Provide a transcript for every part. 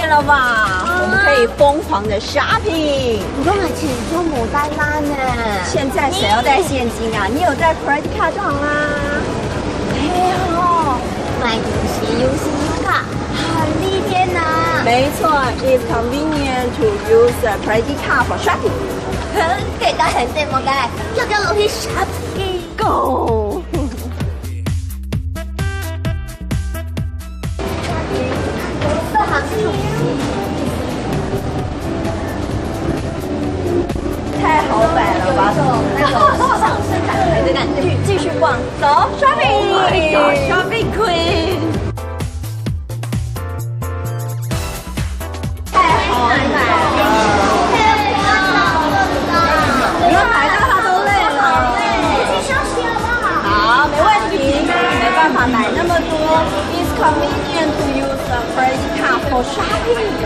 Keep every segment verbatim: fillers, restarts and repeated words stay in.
了吧？我们可以疯狂的 shopping。你根本钱就没带烂呢。现在谁要带现金啊？你有带 credit card 就好啦。哎呦，买东西用信用卡，很利便呐。没错，it's convenient to use a credit card for shopping。给大家很羡慕，来，要不要落去 shopping？Go！太好买了吧？有一种那种时尚盛展的感觉。继续逛，走，shopping。Oh my god，shopping queen。太好买了。你要买到他都累了。好，没问题，没办法买那么多。It's convenient to use a credit card for shopping。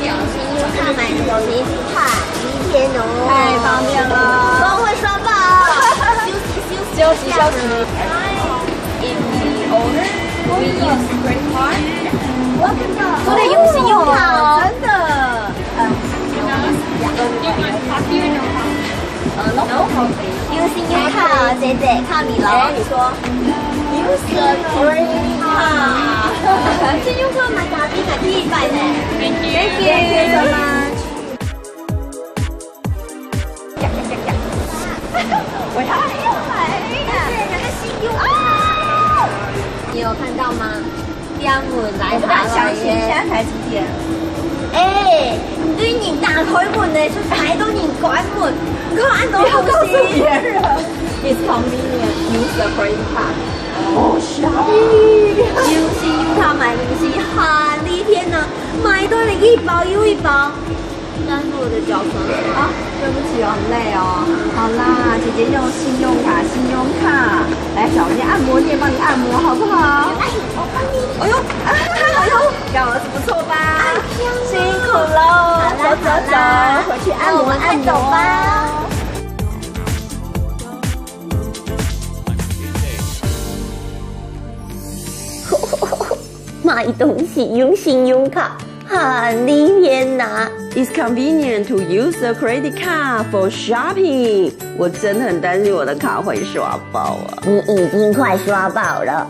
用信用卡买东西，太方便哦。太方便了。我会刷爆。休息，休息，休息，休息。In the order, we use credit card。我看到，我得用信用卡哦。真的。嗯。呃，no，用信用卡哦，姐姐，靠你了。哎，你说。Use the credit card。信用卡买咖啡，买第一百呢。Thank you。Thank you so much。我要，我要买。对，那个信用卡。你有看到吗？店门来爬了耶。我不敢相信，现在才几点？哎，你对人打开门呢，就排到人关门，你看恁多东西。不要告诉别人。It's convenient. Use the credit card. Oh, shopping. 用信用卡买东西很利便呢，买到了一包又一包。但是我的脚酸酸。啊，对不起哦，很累哦。好啦，姐姐用信用卡，信用卡来找一间按摩店帮你按摩，好不好？哎，我帮你。哎呦，哎呦，表儿子不错吧？辛苦喽，走走走，回去按摩按摩。买东西用信用卡，很利便呐。It's convenient to use a credit card for shopping. 我真的很担心我的卡会刷爆啊。你已经快刷爆了。